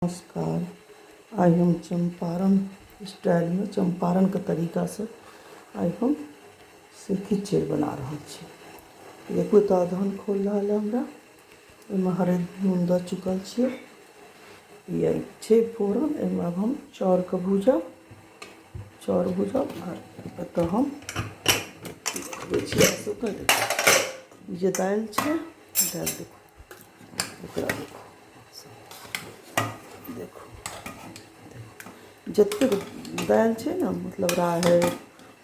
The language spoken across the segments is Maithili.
नमस्कार। आइ हम चम्पारण स्टाइलमे चम्पारणके तरीकासँ आइ हम से खिचड़ी बना रहल छी। देखू तऽ अदहन खोलि रहल अइ हमरा। ओहिमे हरदि नून दऽ चुकल छियै। ई छै फोरन। एहिमे आब हम चाउरके भूजब, चाउर भूजब। आ एतऽ हम देखबै छी अहाँ सबके। देखू, ई जे दालि छै, दालि देखू, ओकरा देखू, देखू, जतेक दालि छै ने, मतलब राहड़ि,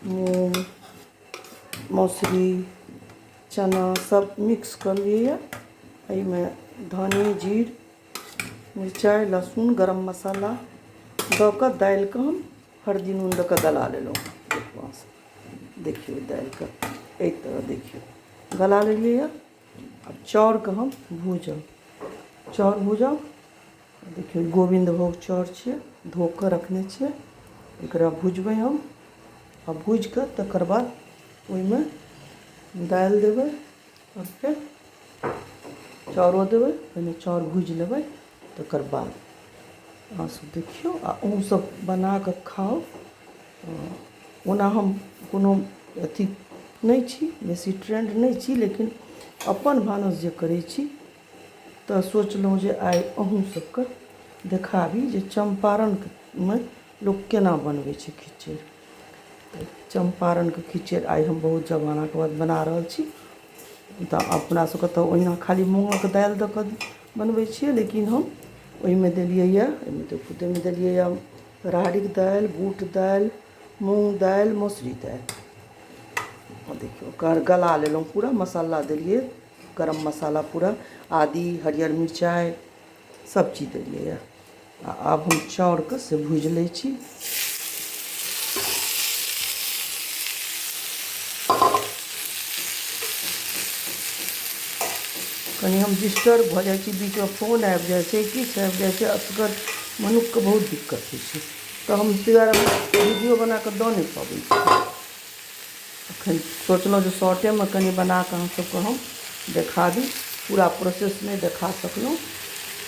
मूँग, मसुरी, चना सब मिक्स करलियै। एहिमे धनी, जीर, मिरचाइ, लहसुन, गरम मसाला दऽ कऽ दालिके हम हरदि नून दऽ कऽ गला लेलहुँ। देखू अहाँ सब, देखियौ, दालिके एहि तरह देखियौ गला लेलियै यऽ। आब चाउरके हम भूजब, चाउर भूजब। देखियौ, गोविन्दभोग चाउर छियै, धो कऽ रखने छियै। एकरा भुजबै हम आ भूजि कऽ तकर बाद ओहिमे दालि देबै आओर फेर चाउरो देबै। पहिने चाउर भूजि लेबै, तकर बाद अहाँसभ देखियौ आ अहूँसभ बना कऽ खाउ। ओना हम कोनो अथी नहि छी, बेसी ट्रेंड नहि छी, लेकिन अपन भानस जे करै छी तऽ सोचलहुँ जे आइ अहूँ सबके देखाबी जे चम्पारणमे लोक केना बनबै छै खिचड़ि। तऽ चम्पारणके खिचड़ि आइ हम बहुत जमानाके बाद बना रहल छी। तऽ अपना सबके तऽ ओहिना खाली मूँगके दालि दऽ कऽ बनबै छियै, लेकिन हम ओहिमे देलियै यऽ, एहिमे देखू, ओहिमे देलियै यऽ राहड़िके दालि, बूट दालि, मूँग दालि, मसुरी दालि। देखियौ, ओकर गला लेलहुँ पूरा, मसाला देलियै, गरम मसाला पूरा, आदी, हरियर मिरचाइ, सब चीज देलियै यऽ। आ आब हम चाउरके से भूजि लै छी। कनि हम डिस्टर्ब भऽ जाइ छी, बीचमे फोन आबि जाइ छै, किछु आबि जाइ छै। असगर मनुक्खके बहुत दिक्कत होइ छै, तऽ हम ताहि दुआरे वीडियो बना कऽ दऽ नहि पबै छी। एखन सोचलहुँ जे शॉर्टेमे कनि बना कऽ अहाँ सबके हम देखा दी। पूरा प्रोसेस नहि देखा सकलहुँ।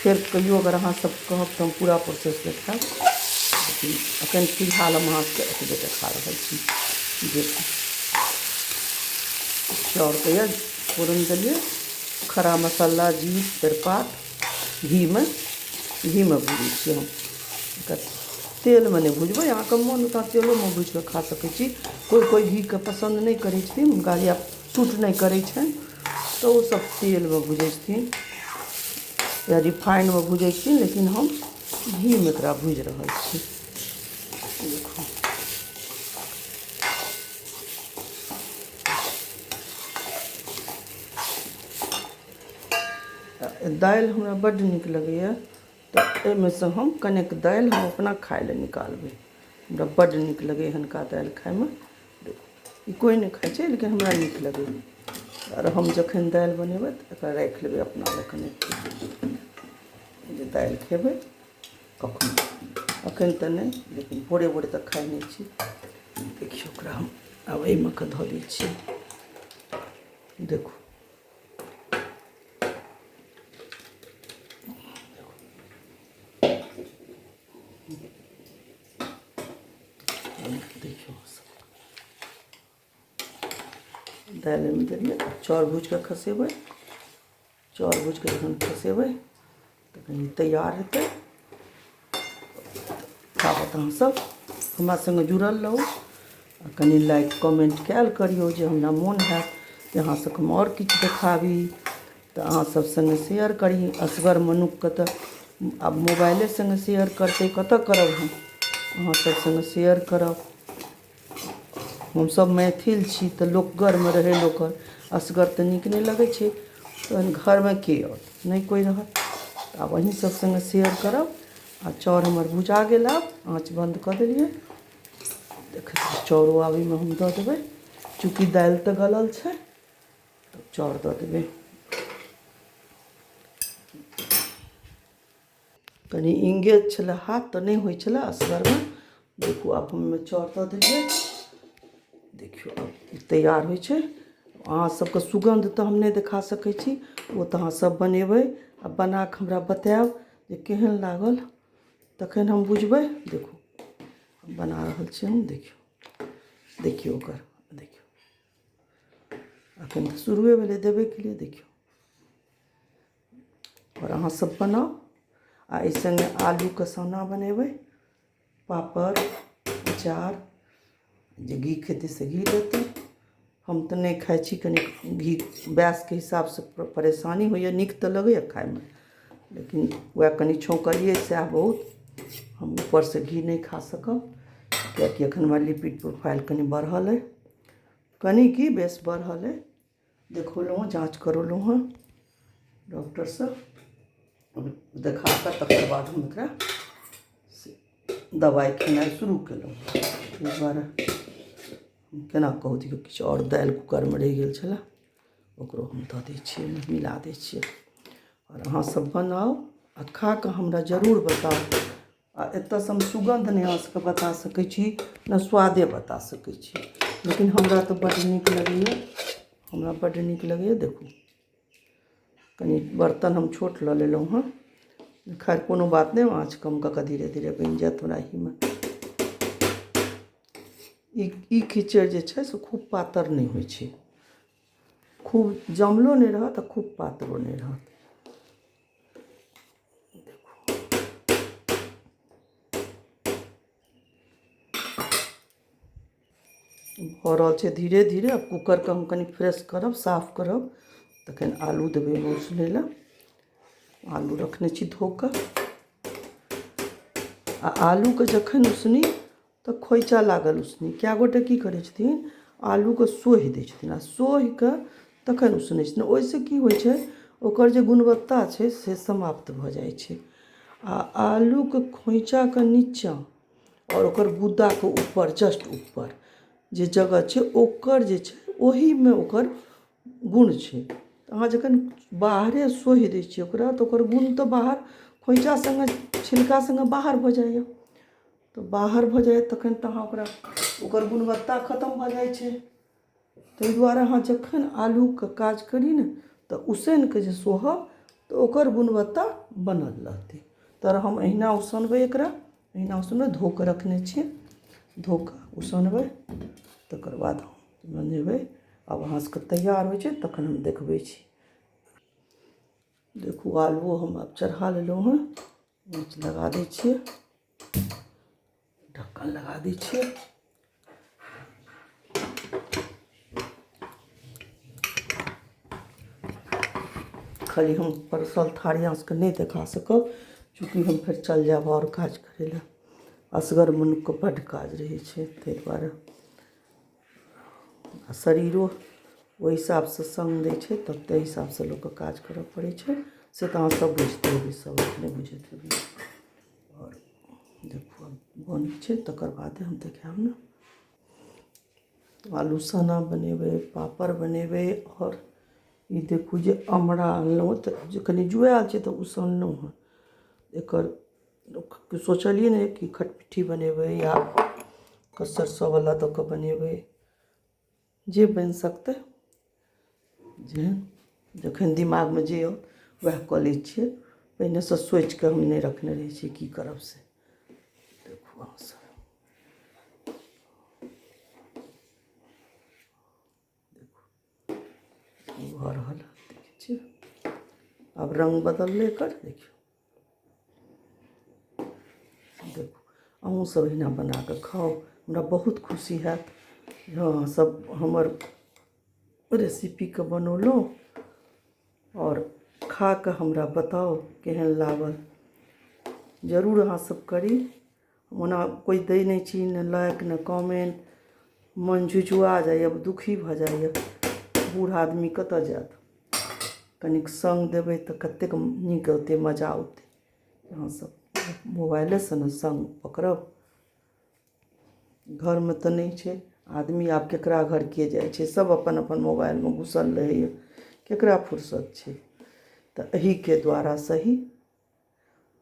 फेर कहियो अगर अहाँ सब कहब तऽ हम पूरा प्रोसेस देखायब, लेकिन एखन फिलहाल हम अहाँ सबके एतबे देखा रहल छी। देखू, चाउरके यऽ फोरन देलियै, खड़ा मसाला, जीर, तेजपात, घीमे घीमे भूजै छियै हम एकर, तेलमे नहि भुजबै। अहाँके मोन तऽ तेलोमे भूजि कऽ खा सकै छी। कोइ कोइ घीके पसन्द नहि करै छथिन, हुनका या सूट नहि करै छनि, तऽ ओसभ तेलमे भूजै छथिन या रिफाइनमे भूजै छथिन, लेकिन हम घीमे एकरा भूजि रहल छी। देखू, दालि हमरा बड्ड नीक लगैए, तऽ एहिमेसँ हम कनेक दालि हम अपना खाइ लए निकालबै। हमरा बड्ड नीक लगैए एहनका दालि खाइमे। ई कोइ नहि खाइ छै, लेकिन हमरा नीक लगैए। आर हम जखन दालि बनेबै तऽ एकरा राखि लेबै अपना लए कनेक, जे दालि खेबै कखनो। एखन तऽ नहि, लेकिन भोरे भोरे तऽ खाइ नहि छी। देखियौ, ओकरा हम आब एहिमे कऽ धऽ दै छियै। देखू, देखियौ, दालि ओहिमे देलियै। चाउर भूजि कऽ खसेबै। चाउर भूजि कऽ जखन खसेबै तऽ कनि तैयार हेतै। ताबत अहाँसभ हमरा सङ्गे जुड़ल रहू आ कनि लाइक कमेन्ट कयल करियौ, जे हमरा मोन हैत जे अहाँ सबके हम आओर किछु देखाबी तऽ अहाँ सब सङ्गे शेयर करी। असगर मनुक्खके तऽ आब मोबाइले सङ्गे शेयर करतै, कतऽ करब हम? अहाँ सब सङ्गे शेयर करब। हमसभ मैथिल छी तऽ लोक घरमे रहै, लोक असगर तऽ नीक नहि लगै छै। तहन घरमे के आओत? नहि कोइ रहत। तऽ आब अहीँ सभ सङ्गे शेयर करब। आ चाउर हमर भुजा गेल, आब आँच बन्द कऽ देलियै। देखै छियै, चाउरो आब एहिमे हम दऽ देबै। चूँकि दालि तऽ गलल छै, तऽ चाउर दऽ देबै। कनि इंगेज छलै हाथ, तऽ नहि होइ छलै असगरमे। देखू, आब हम ओहिमे चाउर दऽ देलियै। देखियौ, आब ई तैयार होइ छै। अहाँ सबके सुगन्ध तऽ हम नहि देखा सकै छी, ओ तऽ अहाँ सब बनेबै आ बना कऽ हमरा बतायब जे केहन लागल। तखन हम बुझबै। देखू बना रहल छी हम, देखियौ देखियौ ओकर, देखियौ अखन तऽ शुरुए भेलै देबैके लिए। देखियौ आओर अहाँ सब बनाउ। आ एहि सङ्गे आलूके सन्ना बनेबै, पापड़, अचार, जे घी खेतै से घी लेतै। हम तऽ नहि खाइ छी, कनि घी गैसके हिसाबसँ परेशानी होइए। नीक तऽ लगैए खाइमे, लेकिन वएह कनि छौँकलियै सएह बहुत। हम ऊपरसँ घी नहि खा सकब, किएकि एखन हमर लिपिड प्रोफाइल कनि बढ़ल अइ, कनि की बेस बढ़ल अइ। देखौलहुँ हँ, जाँच करौलहुँ हँ डॉक्टरसँ देखा कऽ, तकर बाद हम एकरा से दबाइ खेनाइ शुरू केलहुँ। ताहि दुआरे हम केना कहू। देखियौ किछु आओर दालि कूकरमे रहि गेल छलए, ओकरो हम दऽ दै छियै, ओहिमे मिला दै छियै। आओर अहाँसभ बनाउ आ खा कऽ हमरा जरूर बताउ। आ एतऽसँ हम सुगन्ध नहि अहाँ सबके बता सकै छी, ने स्वादे बता सकै छी, लेकिन हमरा तऽ बड्ड नीक लगैए, हमरा बड्ड नीक लगैए। देखू कनि बर्तन हम छोट लऽ लेलहुँ हँ। खैर कोनो बात नहि, आँच कम कऽ कऽ धीरे धीरे बनि जायत। हमरा एहिमे ई ई खिचड़ि जे छै से खूब पातर नहि होइ छै, खूब जमलो नहि रहत आ खूब पातरो नहि रहत। भऽ रहल छै धीरे धीरे। आब कूकरके हम कनि फ्रेश करब, साफ करब, तखन आलू देबै ओहिमे उसनै लए। आलू रखने छी धो कऽ। आ आलूके जखन उसनी तऽ खोइचा लागल उसनी। कए गोटे की करै छथिन, आलूके सोहि दै छथिन आ सोहि कऽ तखन उसनै छथिन। ओहिसँ की होइ छै, ओकर जे गुणवत्ता छै से समाप्त भऽ जाइ छै। आ आलूके खोइचाके निच्चाँ आओर ओकर गुद्दाके ऊपर, जस्ट ऊपर जे जगह छै ओकर जे छै, ओहीमे ओकर गुण छै। तऽ अहाँ जखन बाहरे सोहि दै छियै ओकरा, तऽ ओकर गुण तऽ बाहर खोइचा सङ्गे छिलका सङ्गे बाहर भऽ जाइए। तऽ बाहर भऽ जाइए तखन तऽ अहाँ ओकरा ओकर गुणवत्ता खतम भऽ जाइ छै। ताहि दुआरे अहाँ जखन आलूके काज करी ने, तऽ उसनि कऽ जे सोहब तऽ ओकर गुणवत्ता बनल रहतै। तऽ हम अहिना उसनबै एकरा, अहिना उसनबै। धो कऽ रखने छियै, धो कऽ उसनबै, तकर बाद हम बनेबै। आब अहाँ सबके तैयार होइ छै तखन हम देखबै छी। देखू आलुओ हम आब चढ़ा लेलहुँ हँ। आँच लगा दै छियै, ढक्कन लगा दै छियै। खाली हम परसल थारी अहाँ सबके नहि देखा सकब, चूँकि हम फेर चलि जायब आओर काज करै लए। असगर मनुखके बड्ड काज रहै छै, ताहि दुआरे। आ शरीरो ओहि हिसाबसँ सङ्ग दै छै, तब ताहि हिसाबसँ लोकके काज करऽ पड़ै छै। से तऽ अहाँ सब बुझिते हेबै, सब अपने बुझैत हेबै। आओर देखू आब बनै छै, तकर बादे हम देखायब ने। आलू सना बनेबै, पापड़ बनेबै। आओर ई देखू जे अमरा अनलहुँ तऽ जे कनि जुआयल छै तऽ उसनलहुँ हँ। एकर सोचलियै ने कि खटमिट्ठी बनेबै या सरिसोवला दऽ कऽ बनेबै, जे बनि सकतै, जेहन जखन दिमागमे जे आओत वएह कऽ लै छियै। पहिनेसँ सोचिकऽ हम नहि रखने रहै छियै की करब से। देखू अहाँ सब, देखू भऽ रहल है, देखै छियै आब रङ्ग बदललै एकर। देखियौ देखू, अहूँ सब अहिना बना कऽ खाउ, हमरा बहुत खुशी हैत जे अहाँ सब हमर रेसिपीके बनौलहुँ। आओर खा कऽ हमरा बताउ केहन लागल। जरूर अहाँ सब करी। ओना कोइ दै नहि छी, ने लाइक ने कमेन्ट। मन झुझुआ जाइए, दुखी भऽ जाइए। बूढ़ आदमी कतऽ जायत? कनिक सङ्ग देबै तऽ कतेक नीक औतै, मजा औतै। अहाँ सब मोबाइलेसँ ने सङ्ग पकड़ब। घरमे तऽ नहि छै आदमी आब, केकरा घर के जाइ छै? सब अपन अपन मोबाइलमे घुसल रहैए, केकरा फुर्सत छै? तऽ एहिके द्वारा सही।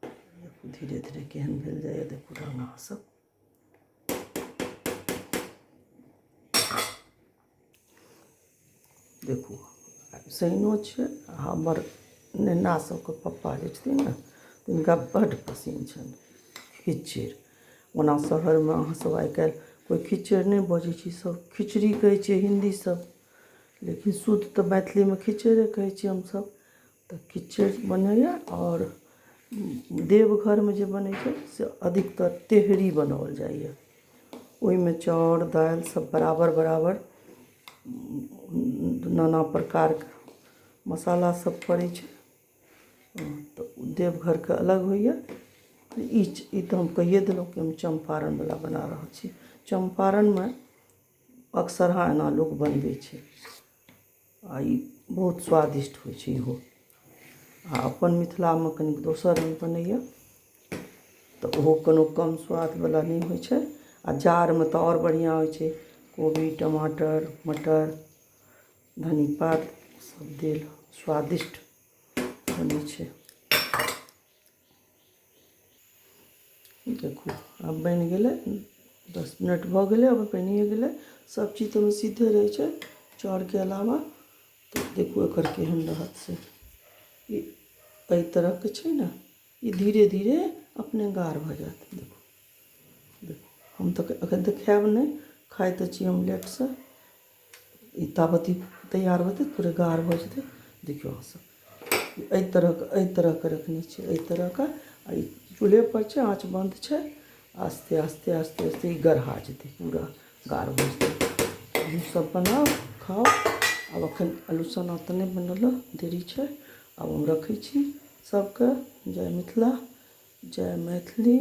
देखू धीरे धीरे केहन भेल जाइए, देखू रङ्ग अहाँ सब। देखू सहिनो छै। हमर नेना सबके पप्पा जे छथिन ने, तिनका बड्ड पसिन्न छनि। खिच्चड़ि। ओना शहरमे अहाँ सब आइ काल्हि कोइ खिच्चड़ि नहि बजै छै, सब खिचड़ी कहै छै हिन्दी सब, लेकिन शुद्ध तऽ मैथिलीमे खिच्चड़े कहै छियै हमसब। तऽ खिच्चड़ि बनैया आओर देवघरमे जे बनै छै से अधिकतर तेहरी बनाओल जाइया। ओहिमे चाउर दालि सब बराबर बराबर नाना प्रकारके मसाला सब पड़ै छै। तऽ देवघरके अलग होइए। ई ई तऽ हम कहिए देलहुँ कि हम चम्पारणवला बना रहल छी। चम्पारणमे अक्सरहाँ एना लोक बनबै छै आ ई बहुत स्वादिष्ट होइ छै इहो। आ अपन मिथिलामे कनि दोसर रङ्ग बनैए, तऽ ओहो कोनो कम स्वादवला नहि होइ छै। आ जाड़मे तऽ आओर बढ़िआँ होइ छै। कोबी, टमाटर, मटर, धनी पात सब देल स्वादिष्ट बनै छै। देखू, आब बनि गेलै। 10 मिनट भऽ गेलै, आब बनिए गेलै। सब चीज तऽ ओहिमे सिद्धे रहै छै चाउरके अलावा। तऽ देखू एकर केहन रहत से। ई एहि तरहके छै ने, ई धीरे धीरे अपने गाढ़ भऽ जायत। देखू देखू, हम तऽ एखन तऽ खायब नहि, खाइ तऽ छी हम लेटसँ। ई ताबत ई तैयार होतै, पूरे गाढ़ भऽ जेतै। देखियौ अहाँसभ, एहि तरहके, एहि तरहके रखने छियै, एहि तरहके। आ ई चूल्हेपर छै, आँच बन्द छै। आस्ते आस्ते आस्ते आस्ते ई गढ़ा जेतै, पूरा गाढ़ भऽ जेतै। अहूँसभ बनाउ, खाउ। आब एखन आलू सना तऽ नहि बनल हँ, देरी छै। आब हम रखै छी। सभके जय मिथिला, जय मैथिली।